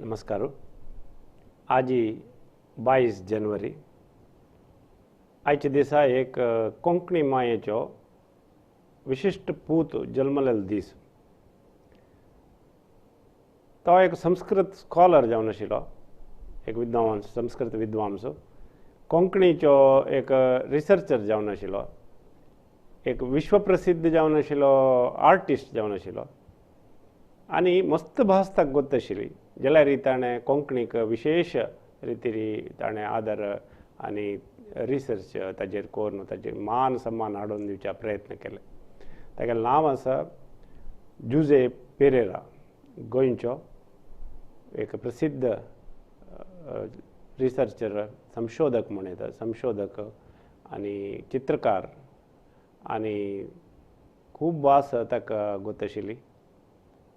नमस्कार. आज 22 जानेवारी आयच्या दिसा एक कोंकणी मायेचो विशिश्ट पूत जल्मलेलो दीस. तो एक संस्कृत स्कॉलर जावन आशिल्लो, एक विद्वांस, संस्कृत विद्वांस, कोंकणीचो एक रिसर्चर जावन आशिल्लो, एक विश्वप्रसिद्ध जावन आशिल्लो आर्टिस्ट जावन आशिल्लो आनी मस्त भास ताका गोत आशिल्ली. जाल्यार ताणें कोंकणीक विशेश रितीरी ताणें आदर आनी रिसर्च ताजेर करून ताजेर मान सन्मान हाडून दिवच्या प्रयत्न केले. तागेलें नांव आसा जुझे पेरेरा, गोंयचो एक प्रसिद्ध रिसर्चर, संशोधक म्हण येता, संशोधक आनी चित्रकार आनी खूब भास ताका गोत आशिल्ली.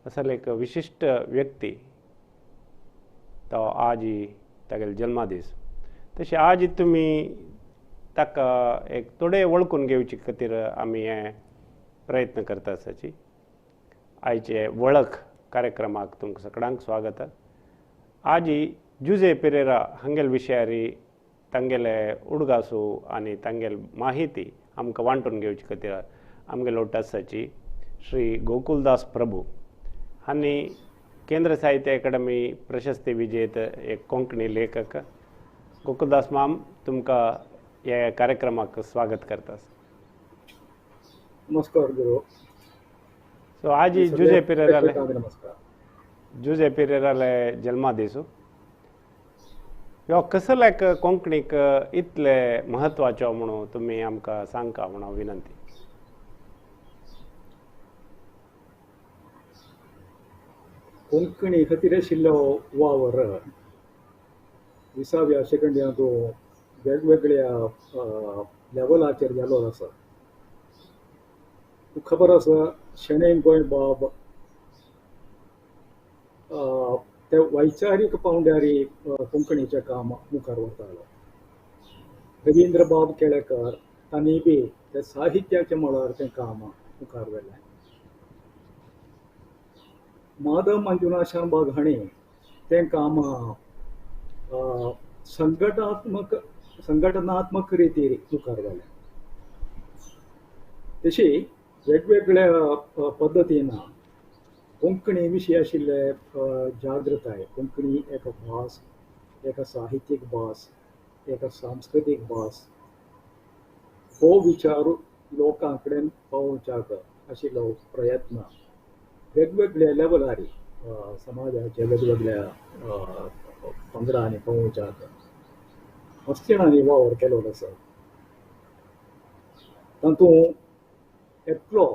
असले एक विशिश्ट व्यक्ती तो आज तागेलो जल्मदीस. तशें आज तुमी ताका एक थोडे वळखून घेवचे खातीर आमी हे प्रयत्न करता आसाची. आयचे वळख कार्यक्रमाक तुमकां सगळ्यांक स्वागत. आज जुझे पेरेरा हांगेले विशयारी तांगेले उडगासू आनी तांगेले माहिती आमकां वांटून घेवचे खातीर आमगेलो वट आसाची श्री गोकुलदास प्रभू हांणी केंद्र साहित्य अकादमी प्रशस्ती विजेत एक कोंकणी लेखक. गोकुलदास माम, तुमकां ह्या कार्यक्रमाक स्वागत करता. नमस्कार गुरु. सो आज जुझे पेरेराले जुझे पेरेराले जल्मदीस. ह्यो कसल्याक कोंकणीक इतले म्हत्वाचो म्हणून तुमी आमकां सांगका म्हणून विनंती. कोंकणी खातीर आशिल्लो वावर विसाव्या शेंकड्यांत वेगवेगळ्या लेवलाचेर जालो आसा. तुका खबर आसा शणै गोंयबाब ते वैचारीक पावंड्यार कोंकणीचें काम मुखार व्हरतालो. रवींद्रबाब केळेकर तांणी बी ते साहित्याच्या मळार तें काम मुखार व्हेलें. माधव मंजुनाथ शानभाग हांणी तें काम संघटनात्मक रितीर मुखार व्हेलें. तशी वेगवेगळ्या पद्दतीन कोंकणी विशीं आशिल्ले जागृताय, कोंकणी एक भास, एक साहित्यीक भास, एक सांस्कृतीक भास हो विचार लोकां कडेन पावोवच्याक आशिल्लो प्रयत्न वेगवेगळ्या लेवलार समाजाच्या वेगवेगळ्या पंगडांनी पावोवच्याक मस्तिणांनी वावर केलो आसा. तातूंत एकलो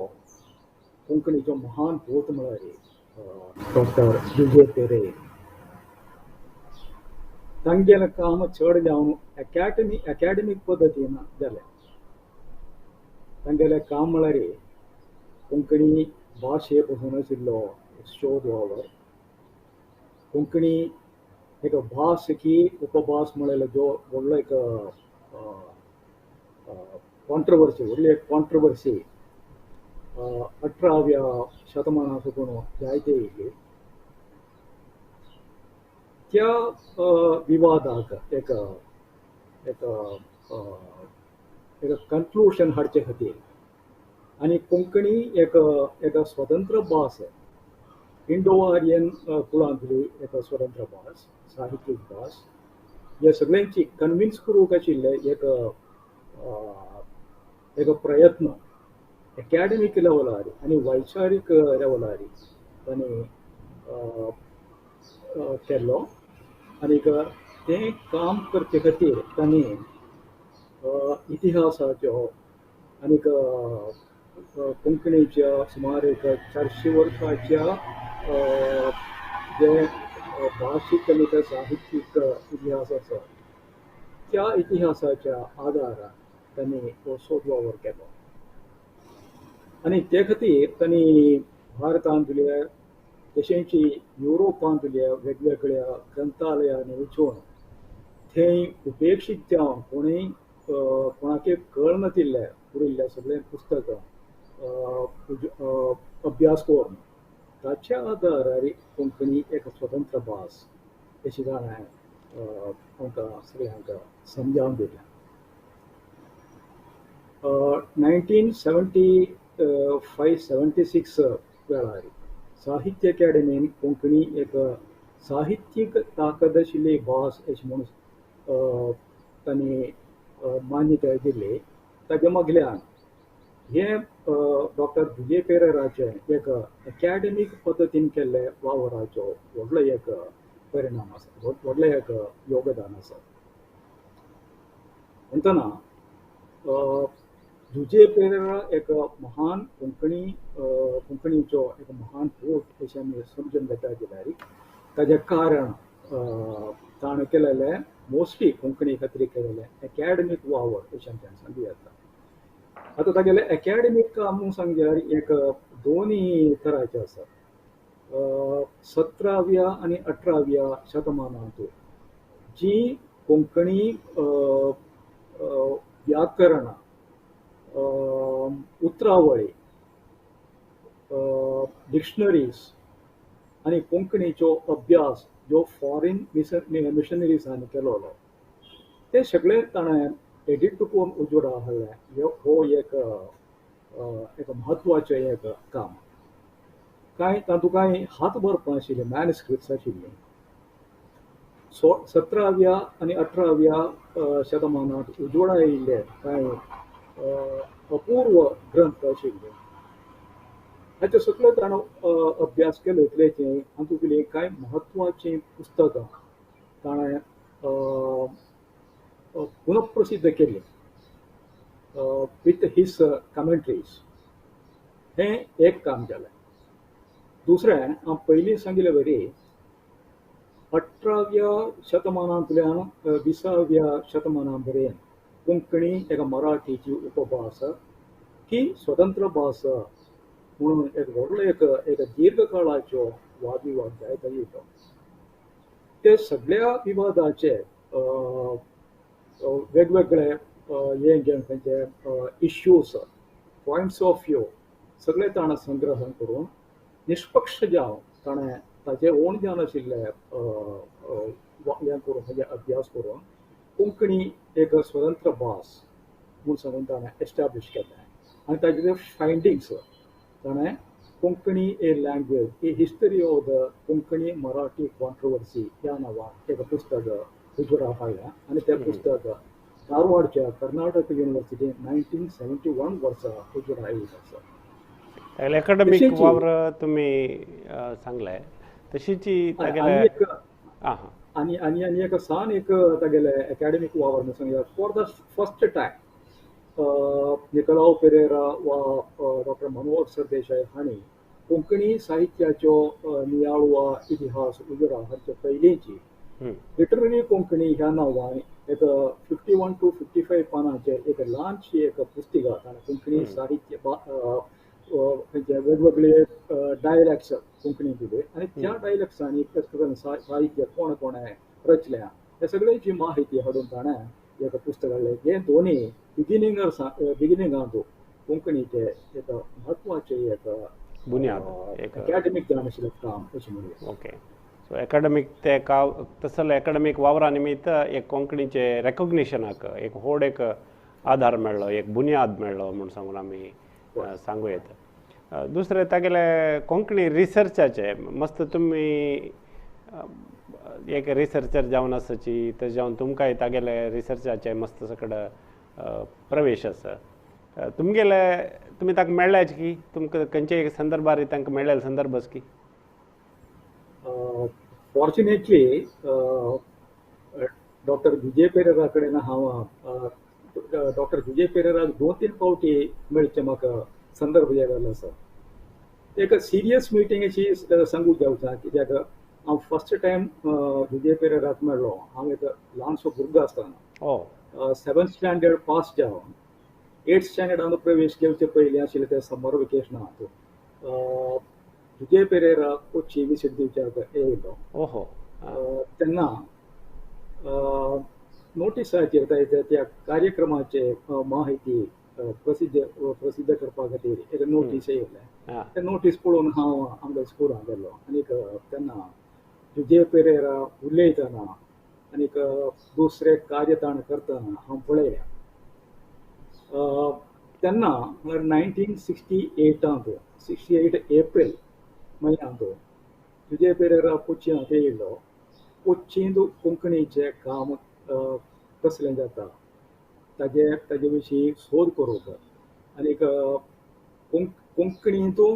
कोंकणीचो महान पूत म्हळ्यार डॉक्टर जुझे पेरेरा. तांगेलें काम चड जावन एकाडेमीक पद्दतीन जालें. तांगेलें काम म्हळ्यार कोंकणी भाशे पसून आशिल्लो शोध वावर, कोंकणी एक भास की उपभास म्हळ्यार जो व्हडलो एक कॉन्ट्रवर्सी, व्हडली एक कॉन्ट्रवर्सी 18व्या शतमाना साकून जायते येयली. त्या विवादाक एक एक एक कन्क्लूशन हाडचे खातीर आनी कोंकणी एक एक स्वतंत्र भास, इंडो आर्यन कुळांतली एक स्वतंत्र भास, साहित्यीक भास, हे सगळ्यांची कन्विन्स करूंक आशिल्ले एक एक प्रयत्न एकाडेमीक लेवलार आनी वैचारीक लेवलार तांणी केल्लो. आनीक तें काम करचे खातीर तांणी इतिहासाच्यो आनीक कोंकणीच्या सुमार एक 400 वर्सांच्या जे भाशीक आनी साहित्यीक इतिहास आसा त्या इतिहासाच्या आदारान तांणी हो सोद वावर केलो. आनी ते खातीर तांणी भारतांतल्या तशेंच युरोपांतल्या वेगवेगळ्या ग्रंथालयांनी वचून थंय उपेक्षीत जावन कोणूय कोणाकय कळनातिल्लें उरिल्लें सगळें पुस्तकां अभ्यास करून ताच्या आदारार कोंकणी एक स्वतंत्र भास अशी ताणें आमकां सगळ्यांक समजावन दिलें. 1975-76 वेळार साहित्य अकॅडमीन कोंकणी एक साहित्यीक ताकद आशिल्ली भास अशें म्हणून तांणी मान्यताय दिली. ताज्या मागल्यान हें डॉक्टर विजय पेरेराचें एक एकॅडमीक पद्दतीन केल्ले वावराचो व्हडलो एक परिणाम आसा, व्हडलें एक योगदान आसा. म्हणटना विजय पेरेरा एक महान कोंकणी कोंकणीचो एक महान पूत अशें आमी समजून घेता जाल्यार ताजें कारण ताणें केलेलें मोस्टली कोंकणी खातीर केलेलें एकॅडमीक वावर अशें आमच्यान सांगूं येता. आतां तागेलें एकॅडमीक काम म्हणून सांगल्यार एक दोनी तरांचें आसा. 17व्या आनी 18व्या शतमानांत जी कोंकणी व्याकरणां, उतरावळी, डिक्शनरीज आनी कोंकणीचो अभ्यास जो फॉरेन मिशनरीजांनी केलोलो ते सगळे ताणें एडिट करून उजवाडा हाडलें. हो एक एक म्हत्वाचें एक काम. कांय तातूंत कांय हात बरपां आशिल्लीं, मॅनुस्क्रिप्ट्स आशिल्लीं. 17व्या आनी 18व्या शतमानांत उजवाडा आयिल्ले कांय अपूर्व ग्रंथ आशिल्ले. हाचे सगळे ताणें अभ्यास केलो. इतलेचें हातूंतलीं कांय म्हत्वाचीं पुस्तकां ताणें पुनःप्रसिद्ध केली विथ his commentaries. हें एक काम जालें. दुसरें, हांव पयलीं सांगिल्ले वरी 18व्या शतमानांतल्यान 20व्या शतमाना मेरेन कोंकणी एका मराठीची उपभास ही स्वतंत्र भास म्हणून एक व्हडलो एक एक दीर्घकाळाचो वादविवाद जायत आयिल्लो. ते सगळ्या विवादाचे वेगवेगळे हे घेवन खंयचे इश्यूज, पॉयंट्स ऑफ व्यू सगळे ताणें संग्रहण करून निष्पक्ष जावन ताणें ताजे ओन जावन आशिल्ले हें करून ताजे अभ्यास करून कोंकणी एक स्वतंत्र भास म्हूण सांगून ताणें एस्टाब्लीश केलें. आनी ताजे फायंडिंग्स ताणें Konkani a language, a history of the Konkani Marathi controversy ह्या नांवान एक पुस्तक उजवाडा हाडलें. आनी तें पुस्तक धारवाडच्या कर्नाटक युनिवर्सिटीन 1971 वर्सा उजवाडा आयिल्लें आसा. एकाडेमीक वावर तुमी सांगलें तशीच तागेलें आनी आनी आनी एक सान एक तागेलें एकाडेमीक वावर म्हणून सांगल्यार for the first time Nicolau Pereira वा डॉक्टर मनोहर सरदेसाय हांणी कोंकणी साहित्याचो नियाळ वा इतिहास उजवाडा हाडचे पयलींची लिटररी कोंकणी ह्या नांवान एक 51 to 55 पानांचें एक ल्हानशी एक पुस्तिका ताणें कोंकणी साहित्य वेगवेगळे डायलॅक्ट्स कोंकणी दिले आनी त्या डायलॅक्ट्सांनी साहित्य कोण कोणें रचल्या हे सगळ्याची माहिती हाडून ताणें एक पुस्तक हाडलें. हे दोनी बिगिनिंगांत कोंकणीचें एक म्हत्वाचें एक बुन्याद एकाडेमीक जावन आशिल्लें काम अशें म्हणूया. ओके, सो एकाडेमीक ते का तसले एकाडेमीक वावरा निमित्त एक कोंकणीचे रेकोग्निशनाक एक व्हड एक आधार मेळ्ळो, एक बुन्याद मेळ्ळो म्हूण सांगून आमी सांगू येता. दुसरें तागेले कोंकणी रिसर्चाचे मस्त तुमी एक रिसर्चर जावन आसाची तशें जावन तुमकांय तागेले रिसर्चाचे मस्त सगळे प्रवेश आसा. तुमगेले तुमी ताका मेळ्ळ्याच की तुमकां खंयच्या एक संदर्भार तांकां मेळ्ळेले संदर्भ आसा की? फॉर्च्युनेटली डॉक्टर विजय पेरेरा कडेन हांव डॉक्टर विजय पेरेराक 2-3 फावटी मेळचें म्हाका संदर्भ जाल्लो आसा. एक सिरियस मिटींग अशी सांगूंक जावचा कित्याक हांव फर्स्ट टायम विजय पेरेराक मेळ्ळो हांव एक ल्हानसो भुरगो आसतना, 7th standard पास जावन 8th स्टँडर्डान प्रवेश घेवचे पयलीं आशिल्लें तें समर वेकेशनांत विजय पेरेरा कोची विजीट दिवच्याक येयलो. तेन्ना नोटिसाचेर त्या कार्यक्रमाचे माहिती प्रसिद्ध करपा खातीर एक नोटीस येयलें. तें नोटीस पळोवन हांव आमच्या स्कुलांत गेलो आनीक तेन्ना जुजे पेरेरा उलयतना आनीक दुसरे कार्य ताणें करतना हांव पळयल्या. तेन्ना म्हळ्यार 1968 68 एप्रिल म्हयन्यांत जुजे पेरेरा कोचीनांत येयलो. कोचींत कोंकणीचें काम कसलें जाता ताजे ताजे विशीं सोद करूंक आनीक कोंकणींतू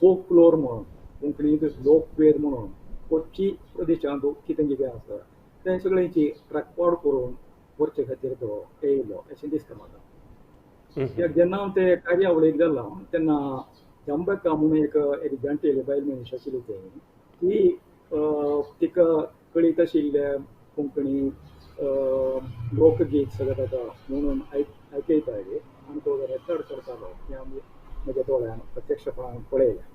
फोकलोर म्हणून, कोंकणींत लोकवेद म्हणून कोची प्रदेशांत कितें कितें आसा तें सगळ्यांची रेकॉर्ड करून व्हरचे खातीर तो येयलो अशें दिसता म्हाका. कित्याक जेन्ना हांव ते कार्यावळीक गेलो तेन्ना जंबका म्हणून एक एक जाणटेली बायल मनीस आशिल्ली, ती तिका कळीत आशिल्ले कोंकणी लोकगीत सगळें ताका म्हणून आयकयताली आनी तो रेकॉर्ड करतालो हें आमी म्हज्या दोळ्यान प्रत्यक्षपणान पळयलें.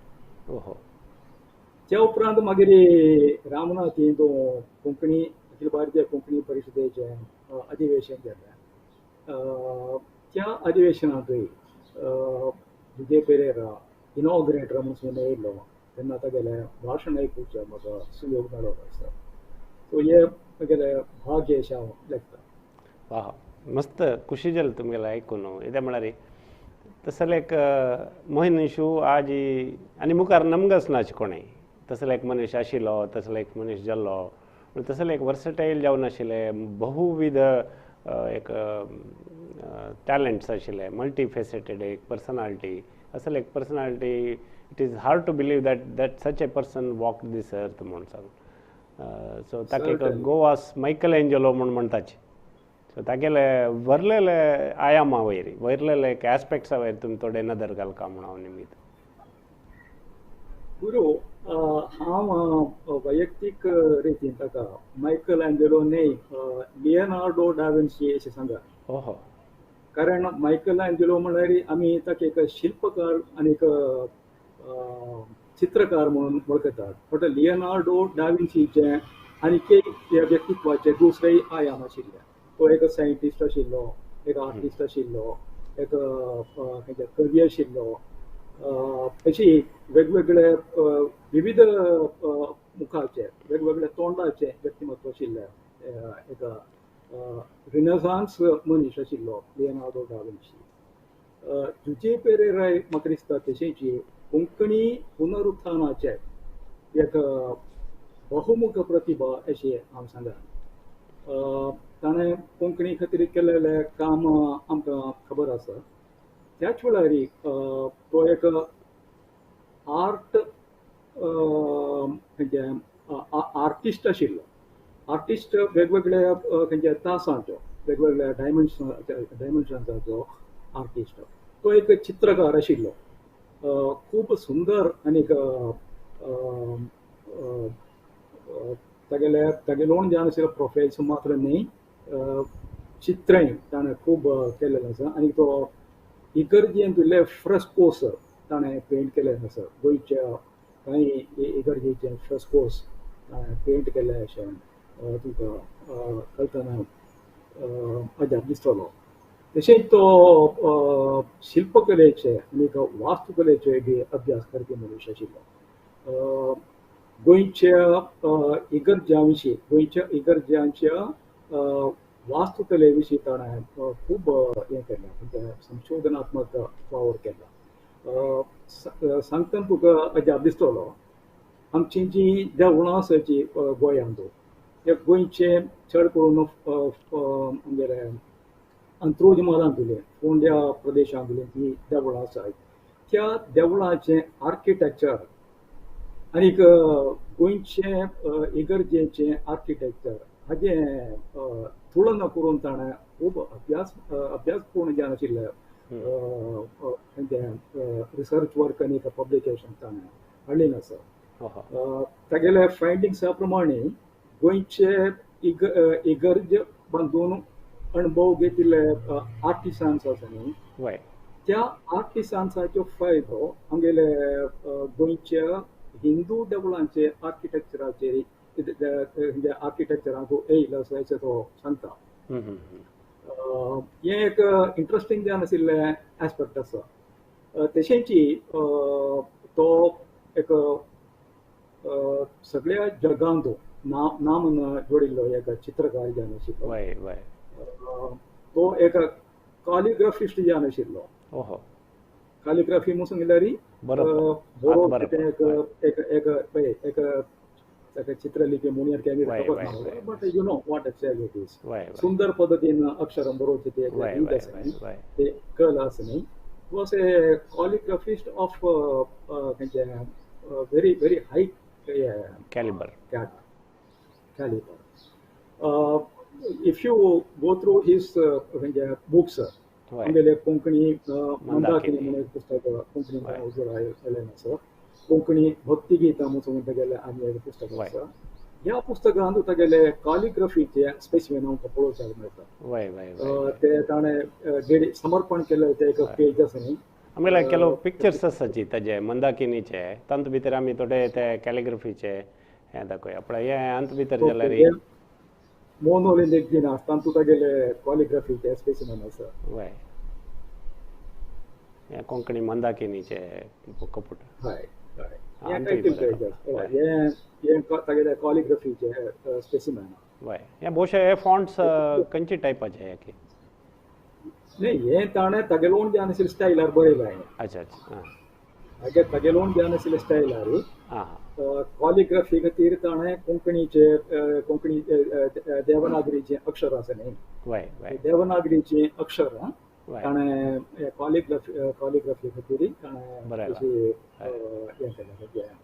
त्या उपरांत मागीर रामनाथी तो कोंकणी अखिल भारतीय कोंकणी परिशदेचें अधिवेशन जालें. त्या अधिवेशनांतूय जुजे पेरेरा इनॉग्रेटर म्हणून येयलो तेन्ना तागेलें भाशण आयकुचें म्हाका सुयोग मेळ्ळो आसा. सो हें म्हगेलें भाग्य अशें हांव लेखता. वा, मस्त खुशी जाली तुमगेलें आयकून. कितें म्हळ्यार तसले एक मनीशू आज आनी मुखार नमगच ना कोणें तसलो एक मनीस आशिल्लो, तसलो एक मनीस जाल्लो, तसले एक वर्सटायल जावन आशिल्ले, बहुविध एक टॅलंट्स आशिल्ले, मल्टीफेसेटेड एक पर्सनालिटी. असले एक personality it is hard to believe that that such a person walk this earth म्हूण सांग. सो ताका एक गोवास मायकल एंजलो म्हूण म्हणटाची. सो तागेले वरलेले आयामा वयर वयरलेले एक एस्पेक्ट्सा वयर तुमी थोडे नदर घालका म्हूण हांव निमीत. गुरू, हांव वैयक्तीक रितीन ताका मायकल एंजलो न्हय लियोनार्डो डा विन्सी अशें सांगा. ओहो. कारण मायकल एंजलो म्हणल्यार आमी ताका एक शिल्पकार आनी एक चित्रकार म्हणून वळखतात, बट लियोनार्डो डा विन्सीचें आनी एक व्यक्तित्वाचे दुसरेय आयाम आशिल्ले. तो एक सायंटिस्ट आशिल्लो, एक आर्टिस्ट आशिल्लो, एक कवी आशिल्लो, अशी वेगवेगळे विविध मुखाचे वेगवेगळे तोंडाचे व्यक्तिमत्व आशिल्ले एक रिनेसांस मनीस आशिल्लो लियोनार्डो डा विन्सी. जुजे पेरेरा म्हाका दिसता तशेंची कोंकणी पुनरुत्थानाचे एक बहुमुख प्रतिभा अशें हांव सांगा. ताणें कोंकणी खातीर केल्लें काम आमकां खबर आसा. त्याच वेळार तो एक आर्ट खंयचें आर्टिस्ट आशिल्लो. आर्टिस्ट वेगवेगळ्या खंयच्या तासांचो वेगवेगळ्या डायमेन्शन्साचो आर्टिस्ट. तो एक चित्रकार आशिल्लो, खूब सुंदर आनीक तागेले तागेलोण जावन आशिल्लो प्रोफायल्स मात्र न्हय, चित्रांय ताणें खूब केल्लें आसा. आनी तो इगर्जेंतले फ्रेस्कोस ताणें पेंट केल्ले आसा. गोंयच्या कांय इगर्जेचे फ्रेस्कोस ताणें पेंट केल्ले अशें तुका कळटना अजाप दिसतलो. तशेंच तो शिल्पकलेचे आनी वास्तुकलेचे बी अभ्यास करपी मनीस आशिल्लो. गोंयच्या इगर्जां विशीं, गोंयच्या इगर्जांच्या वास्तुकले विशीं ताणें खूब हें केलें, म्हणजे संशोधनात्मक वावर केला. सांगतना तुका अजाप दिसतलो, आमची जी देवळां आसा जी गोंयांत, ते गोंयचे चड करून आमगेले अंत्रुज म्हालांतले फोंड्या प्रदेशांतले जी देवळां आसात त्या देवळाचें आर्किटेक्चर आनीक गोंयचे इगर्जेचें आर्किटेक्चर हाजें तुलना करून ताणें खूब अभ्यास अभ्यासपूर्ण जावन आशिल्लें रिसर्च वर्क आनी पब्लिकेशन ताणें हाडलेलें आसा. तागेले फायंडिंग्सा प्रमाणे गोंयचे इगर्ज बांदून अणभव घेतिल्ले आर्टिसांस आसा न्ही, त्या आर्टिसांसाचो फायदो आमगेले गोंयच्या हिंदू देवळांचे आर्किटेक्चराचेर आर्किटेक्चराक येयलो आसा अशें तो सांगता. हें एक इंट्रस्टींग जावन आशिल्लें एस्पेक्ट आसा. तशेंच तो एक सगळ्या जगांत नाम जोडिल्लो एक चित्रकार जावन आशिल्लो. तो एक कॉलिग्राफिस्ट जावन आशिल्लो. कॉलिग्राफी म्हणून सांगल्यार एक एक चित्रलिपी म्हणून खबर ना, but you know what exactly it is. सुंदर पद्दतीन अक्षरां बरोवचें ते रीत आसा न्ही, ते कला आसा न्ही. Was a calligraphist of very very high caliber. Caliber. If you go through his books, आमगेले कोंकणी मंदाकिनी म्हणून एक पुस्तक कोंकणी उजवाड आयलें आसा, कोंकणी भक्तिगीतां म्हणून तागेलें आनी एक पुस्तक आसा. ह्या पुस्तकांत तागेले कॉलिग्राफीचे स्पेसिमेन आमकां पळोवपाक मेळटा. ते ताणें समर्पण केल्लें ते एक पेज आसा न्ही. आमगेले ಕೆಲವು पिक्चर्स आसाची ताजे मंदाकिनीचे, तातूंत भितर आमी थोडे ते कॅलिग्राफीचे हें दाखोवया. पण हें हातूंत भितर जाल्यार मोनोलिन एक दिन आसा, तातूंत तागेले कॉलिग्राफीचे स्पेसिमेन आसा. वय, हें कोंकणी मंदाकिनीचे कपूट. हय हय, हें टायटल पेज आसा, हें तागेले कॉलिग्राफीचे स्पेसिमेन. वय, हें भोवशा हे फॉन्ट्स खंयचे टायपाचे हे की न्ही, हें ताणें तागेलोन जे आशिल्ले स्टायलार बरयलां हें. अच्छा अच्छा, हागे तागेलोन जे आशिल्ले स्टायलार कॉलिग्राफी खातीर ताणें कोंकणीचे कोंकणी देवनागरीचें अक्षर आसा न्ही, देवनागरीचीं अक्षरां ताणें कॉलिग्राफी कॉलिग्राफी खातीर ताणें हें केलें,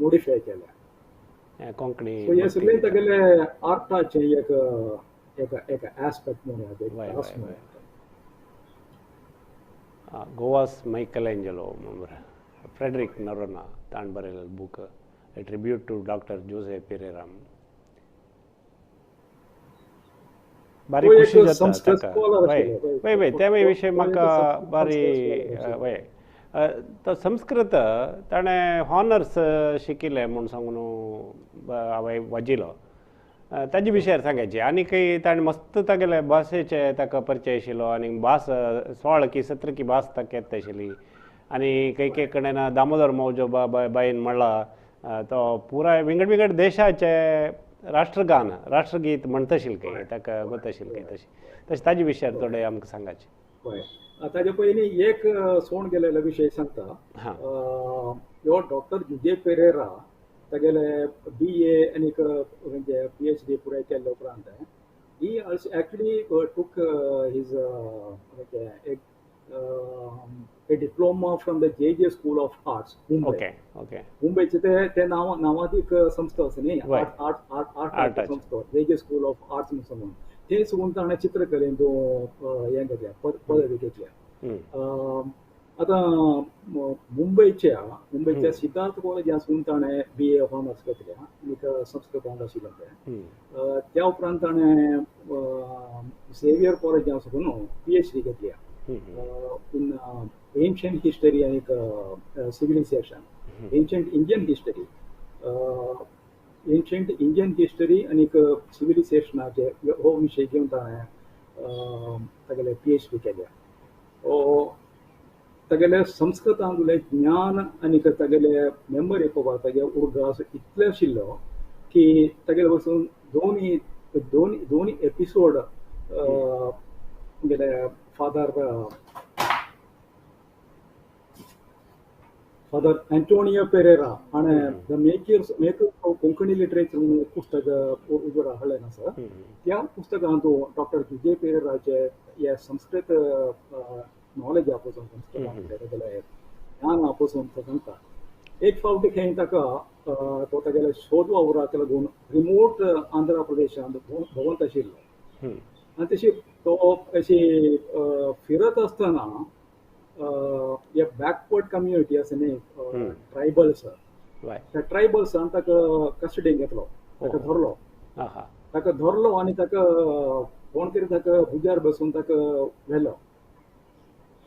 मॉडिफाय केलें कोंकणी. हें सगळें तागेलें आर्टाचें एक एक एक आस्पेक्ट म्हणून. गोवास मायकल एंजलो फ्रेडरिक नरोना ताणें बरयलेलो book, a tribute to doctor Jose Pereira. बारी खुशी जाता ताका. वय वय वय, त्या विशय म्हाका बारी वय. तो संस्कृत ताणें हॉनर्स शिकिल्लें म्हूण सांगून हांवें वाजिलो ताजे विशयार सांगायची. आनी ताणें मस्त तागेले भाशेचे ताका परिचय आशिल्लो आनी भास 16 की 17 की भास ताका येता आशिल्ली. आनी खंय खंय कडेन दामोदर मावजो बाईन म्हणला तो पुराय विंगड विंगड देशाचे राष्ट्रगान राष्ट्रगीत म्हणटा आशिल्लें खंय, ताका गोता आशिल्लें खंय. तशें तशें ताजे विशयार थोडे आमकां सांगाचे. हय, ताजे पयलीं एक सोण गेलेलो विशय सांगता. ह्यो डॉक्टर जुजे पेरेरा तागेले BA आनी म्हणजे PhD पुराय केल्ले उपरांत he also actually took his a diploma from the JJ School of Arts, Mumbai. Okay okay, मुंबयचे ते नांवादीक संस्था आसा न्ही, आर्ट आर्ट आर्ट संस्था, JJ school of arts म्हणून. थंय साकून ताणें चित्रकलेंत हें घेतल्या, पदवी घेतल्या. आतां मुंबयच्या सिद्धार्थ कॉलेजांतसून ताणें BA honours घेतल्या आनी संस्कृतांत आशिल्लें तें. त्या उपरांत ताणें झेवियर कॉलेजांतसून PhD घेतल्या in ancient history आनी civilisation, ancient Indian history, ancient Indian history आनी सिविलायझेशनाचे हो विशय घेवन ताणें तागेले PhD केल्या. तागेले संस्कृतांतलें ज्ञान आनी तागेले मेमरी पॉवर, तागे उर्गास इतले आशिल्लो की तागेले वचून दोनी दोन दोन एपिसोड गेले फादर फादर एंटोनियो पेरेरा हाणें the makers maker of Konkani literature म्हणून एक पुस्तक उजवाडा हाडलें आसा. त्या पुस्तकांत डॉक्टर जुजे पेरेराचे हे संस्कृत नॉलेज पसून, संस्कृतांतलें तागेलें ज्ञान पसून तो सांगता. एक फावटी खंय ताका तो तागेले शोध वावराक लागून रिमोट आंध्र प्रदेशांत भोंवत आशिल्लो आनी तशी तो अशी फिरत आसतना हे बॅकवर्ड कम्युनिटी आसा न्ही, ट्रायबल्स, त्या ट्रायबल्सान ताका कस्टडीन घेतलो, ताका धरलो, ताका धरलो आनी ताका कोण तरी ताका भुजार बसून ताका व्हेलो.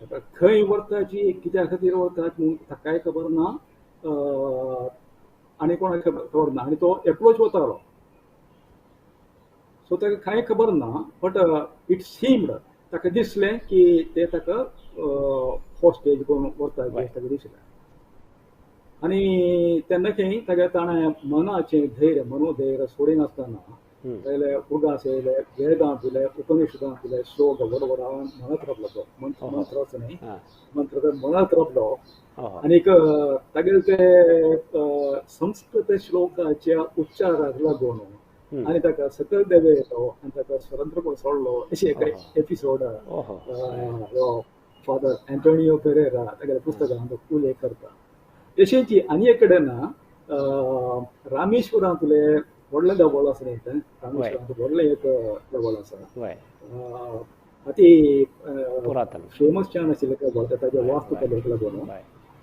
ताका खंय व्हरताची, कित्या खातीर व्हरताची म्हूण ताकाय खबर ना आनी कोणाक खबर ना, आनी तो एकलोच वतालो. सो ताका कांय खबर ना, बट it seemed ताका दिसलें की ते ताका हॉस्टेज करून व्हरता ताका दिसलें. आनी तेन्ना खंय तागे ताणें मनाचें धैर्य मनोधैर्य सोडिनासतना तागेले उगास येयले, वेदांतले उपनिषदांतले श्लोक व्हड व्हडान म्हणत रावलो तो, मंत्रच न्ही मंत्र म्हणत रावलो. आनीक तागेले ते संस्कृत श्लोकाच्या उच्चाराक लागून आनी ताका सकयल देवे येयलो आनी ताका स्वतंत्र सोडलो अशें एक एपिसोड फादर एंटोनियो पेरेरा तागेल्या पुस्तकांत उल्लेख करता. तशेंच आनी एक कडेन रामेश्वरांतले व्हडलें देवूळ आसा न्ही तें, रामेश्वरांत व्हडलें एक देवूळ आसा, अती फेमस छान आशिल्लें देवूळ, ताच्या वास्तुकलेक लागून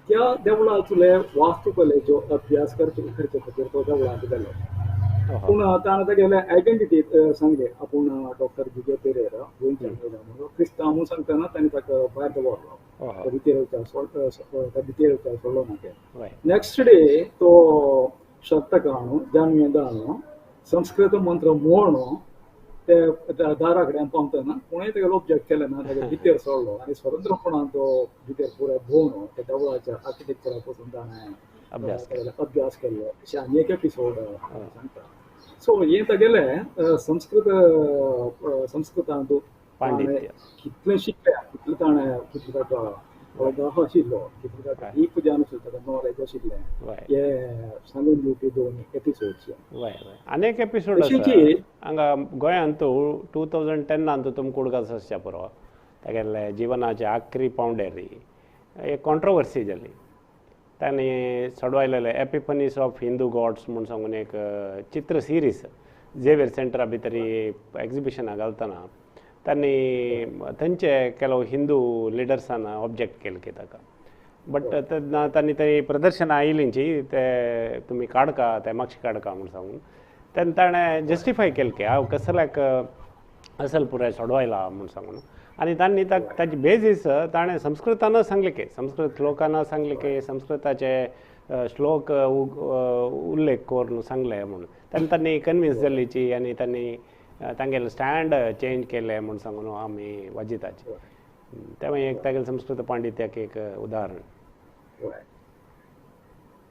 त्या देवळांतले वास्तुकलेचो अभ्यास करचे खातीर तो देवळांत गेलो. पूण ताणें तागेले आयडेंटिटी सांगले, आपूण डॉक्टर विजय पेरेरा गोंयच्यान येयला म्हणून, क्रिस्तांव म्हणून सांगतना ताणें ताका भायर दवरलो, भितर वचपाक भितर वचपाक सोडलो ना ते. नेक्स्ट डे तो शर्ट घालून जानवें घालून संस्कृत मंत्र म्हणून ते दारा कडेन पावतना कोणें ताका ऑब्जेक्ट केलें ना, ताका भितर सोडलो आनी स्वतंत्रपणान तो भितर पुराय भोंवन त्या देवळाच्या आर्किटेक्चरा पसून ताणें अभ्यास केल्लो अशें आनी एक एपिसोड सांगता. सो हें तागेलें संस्कृत संस्कृतांत कितलें शिकलें, कितलें ताणें कितलें ताका अवगाह आशिल्लो, कितलें ताका डीप ज्ञान आशिल्लें, ताका नॉलेज आशिल्लें, हें सांगून दिवपी दोन एपिसोड्स. आनी एक एपिसोड हांगा गोंयांत 2010 तुमकां उडगास आसच्या पुरो, तागेले जिवनाच्या आखरी पावंड्यार एक कॉन्ट्रोवर्सी जाली. तांणी सोडवायलेले एपिफनीस ऑफ हिंदू गॉड्स म्हूण सांगून एक चित्र सिरीज झेवियर सेंटरा भितर एग्जिबिशनाक घालतना तांणी थंयचे ಕೆಲವು हिंदू लिडर्सान ऑब्जेक्ट केले की ताका, बट तेन्ना तांणी थंय प्रदर्शनां आयलींची ते तुमी काडका ते मातशें काडका म्हूण सांगून तेन्ना ताणें जस्टिफाय केलें की हांव कसल्याक असल पुराय सोडवायला म्हूण सांगून. आनी तांणी ताची बेजीस ताणें संस्कृतान सांगलें की संस्कृत श्लोकान सांगलें की संस्कृताचे श्लोक उल्लेख करून सांगलें म्हणून तेन्ना तांणी कन्विन्स जाल्लीची आनी तांणी तांगेलें स्टँड चेंज केलें म्हूण सांगून आमी वाजिताचे. तें मागीर एक तागेलें संस्कृत पांडित्याक एक उदाहरण.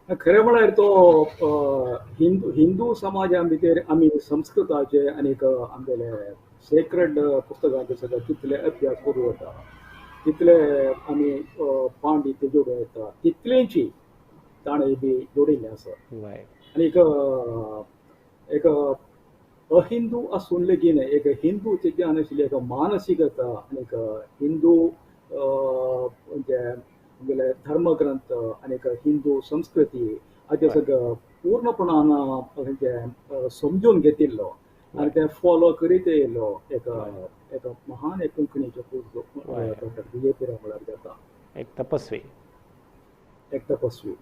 खरें म्हळ्यार तो हिंदू हिंदू समाजा भितर आमी संस्कृताचे आनीक आमगेले सेक्रेड पुस्तकांचे सगळे कितले अभ्यास करूं येता, तितले आमी पांडित्य जोडूं येता, तितलेंची ताणें बी जोडिल्लें आसा. आनीक एक अहिंदू आसून लेगीन एक हिंदूचें ज्ञान आशिल्ली एक मानसिकता आनीक हिंदू म्हणजे आमगेले धर्मग्रंथ आनीक हिंदू संस्कृती हाचे सगळें पूर्णपणान म्हणजे समजून घेतिल्लो आनी ते फॉलो करीत येयलो एक एक महान एक कोंकणीचो पुरूस डॉक्टर विजय पेरेरा म्हळ्यार जाता, एक तपस्वी, एक तपस्वी.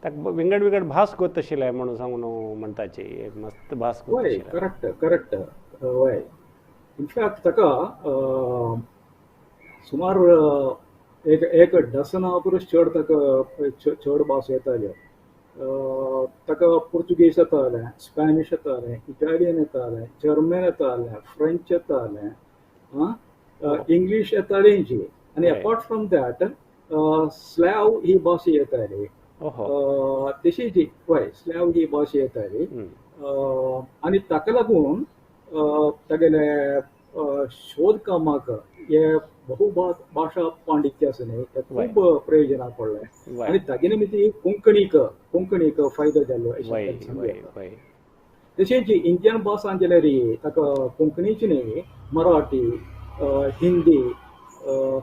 ताका विंगड विंगड भास गोत आशिल्लें म्हणून सांगून म्हणटाची एक मस्त भास. हय, करेक्ट करेक्ट. हय, इनफॅक्ट ताका सुमार एक एक डसना परस चड ताका चड भास येताल्यो. ताका पुर्तुगेज येतालें, स्पॅनिश येतालें, इटालियन येतालें, जर्मन येतालें, फ्रेंच येतालें, इंग्लीश येतालेंची, आनी अपार्ट फ्रॉम that स्लॅव ही भास येताली. तशीच हय स्लॅव ही भास येताली आनी ताका लागून तागेले शोध कामाक हे बहु भाशा पांडित्य आसा न्ही तें खूब प्रयोजनाक पडलें आनी तागे निमित्त कोंकणीक कोंकणीक फायदो जालो अशें सांगूं येता. तशेंच इंडियन भासां जाल्यार ताका कोंकणीची न्ही मराठी, हिंदी,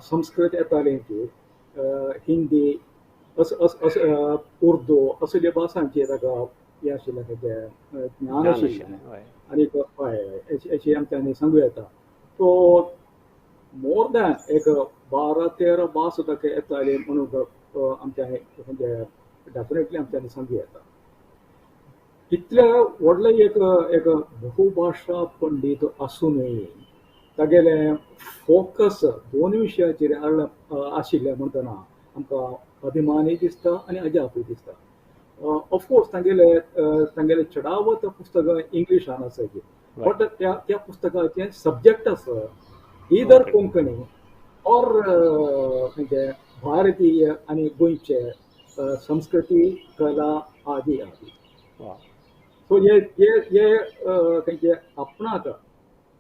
संस्कृत येताली ती, हिंदी अस अस अस उर्दू असल्या भासांचें ताका हें आशिल्लें ताचें ज्ञान आशिल्लें आनी हय अशें आमच्यांनी सांगूं येता. तो मोर दॅन एक 12-13 भास ताका येताली म्हणून आमच्यांनी म्हणजे डेफिनेटली आमच्यांनी सांगूं येता. इतले व्हडलें एक एक बहुभाशा पंडीत आसुनूय तागेलें फोकस दोन विशयाचेर आशिल्लें म्हणटना आमकां अभिमानूय दिसता आनी अजापूय दिसता. ऑफकोर्स तांगेले तांगेले चडावत पुस्तकां इंग्लिशान आसाची, बट त्या त्या पुस्तकाचें सब्जेक्ट आसा इदर कोंकणी ऑर म्हणजे भारतीय आनी गोंयचे संस्कृती, कला आदी आदी. सो हे हे हे खंयचे आपणाक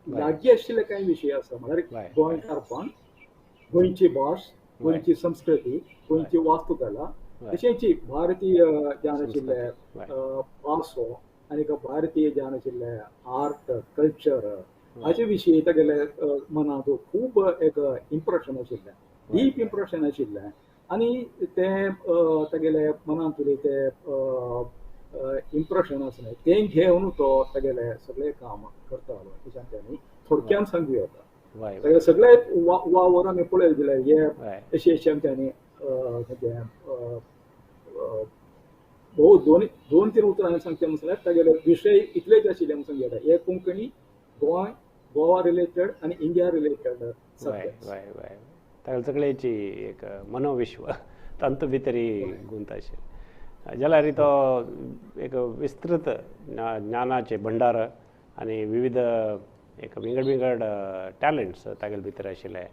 लागीं आशिल्ले कांय विशय आसा, म्हळ्यार गोंयकारपण, गोंयची भास, गोंयची संस्कृती, गोंयची वास्तुकला, तशेंच भारतीय जावन आशिल्ले भासो आनी भारतीय जावन आशिल्ले आर्ट, कल्चर हाचे विशीं तागेले मनांत खूब एक इम्प्रेशन आशिल्लें, डीप इम्प्रेशन आशिल्लें. आनी तें तागेले मनांतलें तें इम्प्रेशन आसलें तें घेवन तो तागेलें सगळें काम करतालो अशें आमच्यांनी थोडक्यान सांगू येता. तागेले सगळे वावर आमी पळयले जाल्यार हे अशें अशें आमच्यांनी भोव दोन तीन उतरांनी सांगचें म्हळ्यार तागेले विशय इतलेच आशिल्ले म्हूण सांगू येता. हे कोंकणी, गोंय, गोवा रिलेटेड आनी इंडिया रिलेटेड सब्जेक्ट. तागेले सगळ्याची एक मनोविश्व तांतू भितरी गुंत आशिल्लें. जाल्यार तो एक विस्तृत ज्ञानाचे भंडार आनी विविध एक विंगड विंगड टॅलंट्स तागेले भितर आशिल्ले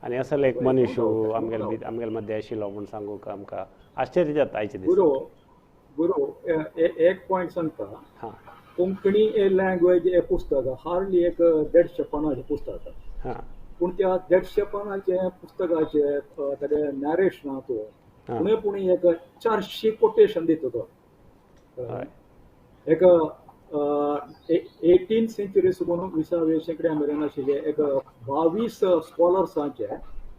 आनी असलो एक मनीस आमगेले आमगेले मध्य आशिल्लो म्हूण सांगूंक आमकां आश्चर्य जाता आयचे दीस. गुरू एक पॉयंट सांगता, कोंकणी ए लँग्वेज हे पुस्तक हार्डली एक 150 पानाचें पुस्तक, पूण त्या 150 पानाचें पुस्तकाचें तागेलें नॅरेशनांत पुणे पुणे एक 400 कोटेशन दिता तो. एक 18th century सुकून 20व्या शेंकड्या मेरेन आशिल्ले एक 22 स्कॉलर्सांचे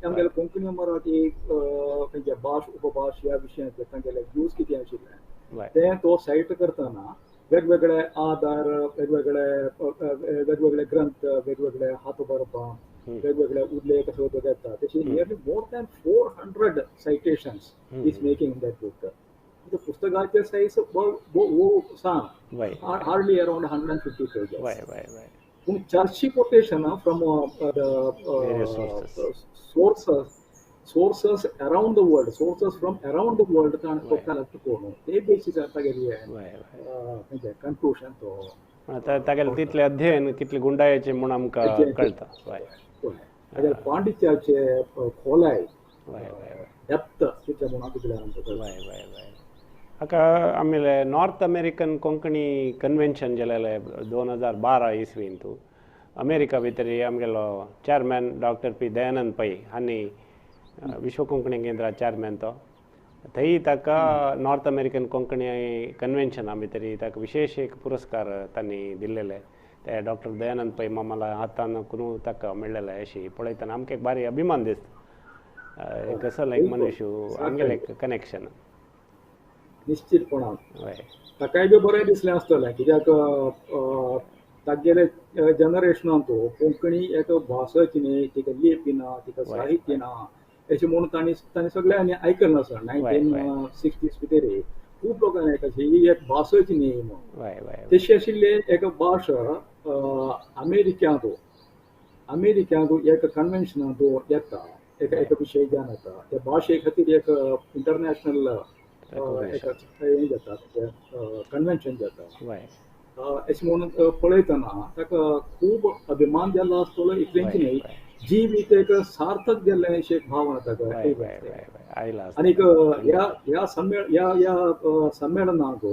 आमगेले कोंकणी मराठी खंयचे भाश, उपभाश ह्या विशयांतले तांगेले व्यूज कितें आशिल्ले तें तो सायट करतना वेगवेगळे आधार, वेगवेगळे वेगवेगळे ग्रंथ, वेगवेगळे हातबरपां, वेगवेगळे उल्लेख सगळे येता. तशें nearly more than 400 citations is making in that book. पुस्तकाचे सायज सांग हार्डली अरावंड 150 पेजेस, पूण 400 quotation from sources around the world, sources from around the world collect करून ते बेसीस तागेली कन्क्लूजन तो तागेलें तितलें अध्ययन कितले गुंडायेचें म्हूण आमकां कळटा. तागेले पांडित्याचे खोलाय, डेप्थ तितलें म्हूण तितलें आमकां कळटा. हाका आमगेले नॉर्थ अमेरिकन कोंकणी कन्व्हेन्शन जालेलें 2012 इस्वींत अमेरिका भितर आमगेलो chairman doctor P Dayanand Pai हांणी विश्व कोंकणी केंद्रा चॅरमॅन तो थंय ताका नॉर्थ अमेरिकन कोंकणी कन्व्हेन्शना भितर ताका विशेश एक पुरस्कार तांणी दिल्लेले ते डॉक्टर दयानंद पै मामाला हातान करून ताका मेळ्ळेले. अशी पळयतना आमकां एक बारी अभिमान दिसता, एक असो एक मनीस आमगेलें एक कनेक्शन. निश्चितपणान ताकाय बी बरें दिसलें आसतलें, कित्याक तागेले जनरेशनांत कोंकणी एक भासच न्ही, तिका लिपी ना, तिका साहित्य ना अशें म्हणून तांणी तांणी सगळ्यांनी आयकलें आसा. 1960s भितर खूब लोकांनी आयकलें ही एक भासच न्ही म्हणून. तशी आशिल्ली एक भास अमेरिक्यांत अमेरिक्यांत एक कन्व्हेन्शनांत येता, एक एक विशय जावन येता, त्या भाशे खातीर एक इंटरनॅशनल एक हें जाता, कन्व्हेन्शन जाता. अशें म्हणून पळयतना ताका खूब अभिमान जाल्लो आसतलो. इतलेंच न्ही, जिवीत एक सार्थक गेल्लें अशें एक भावना ताका. आनीक ह्या ह्या ह्या ह्या संमेलनाक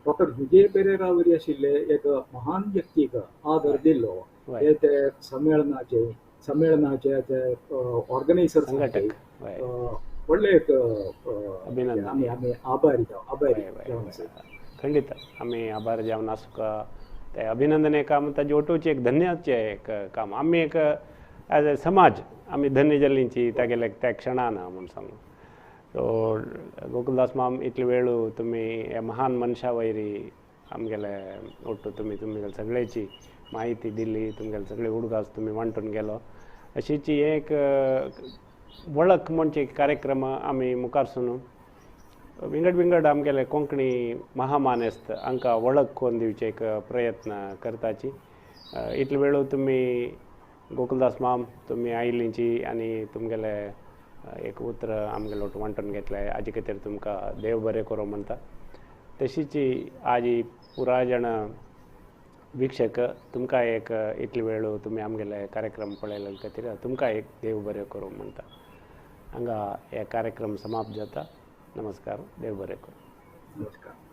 डॉक्टर विजय पेरेरा वरी आशिल्ले एक महान व्यक्तीक आदर दिल्लो. हे ते संमेलनाचे संमेलनाचे ते ऑर्गनायझर्स व्हडलें एक आमी आमी आभारी आभारी. खंडित आमी आभार जावन आसूंक ते अभिनंदन एक काम ताजे ओटोवचें एक धन्याचें एक काम. आमी एक एज ए समाज आमी धन्य जाल्लींची तागेले त्या क्षणान म्हूण सांगू. सो गोकुलदास माम इतले वेळ तुमी ह्या महान मनशा वयरी आमगेले ओट्टू तुमी तुमगेले सगळ्याची माहिती दिली, तुमगेले सगळे उडगास तुमी वांटून गेलो. अशीची एक वळख म्हणजे कार्यक्रम आमी मुखार सून विंगड विंगड आमगेले कोंकणी महामानेस्त हांकां वळख करून दिवचे एक प्रयत्न करताची. इतले वेळ तुमी गोकुलदास माम तुमी आयिल्लींची आनी तुमगेले एक उतर आमगेलो वांटून घेतलें हाजे खातीर तुमकां देव बरें करूं म्हणटा. तशीच आजी पुराय जाण वीक्षक तुमकां एक इतले वेळ तुमी आमगेले कार्यक्रम पळयले खातीर तुमकां एक देव बरें करूं म्हणटा. हांगा हे कार्यक्रम समाप्त जाता. नमस्कार, देव बरें करूं. नमस्कार.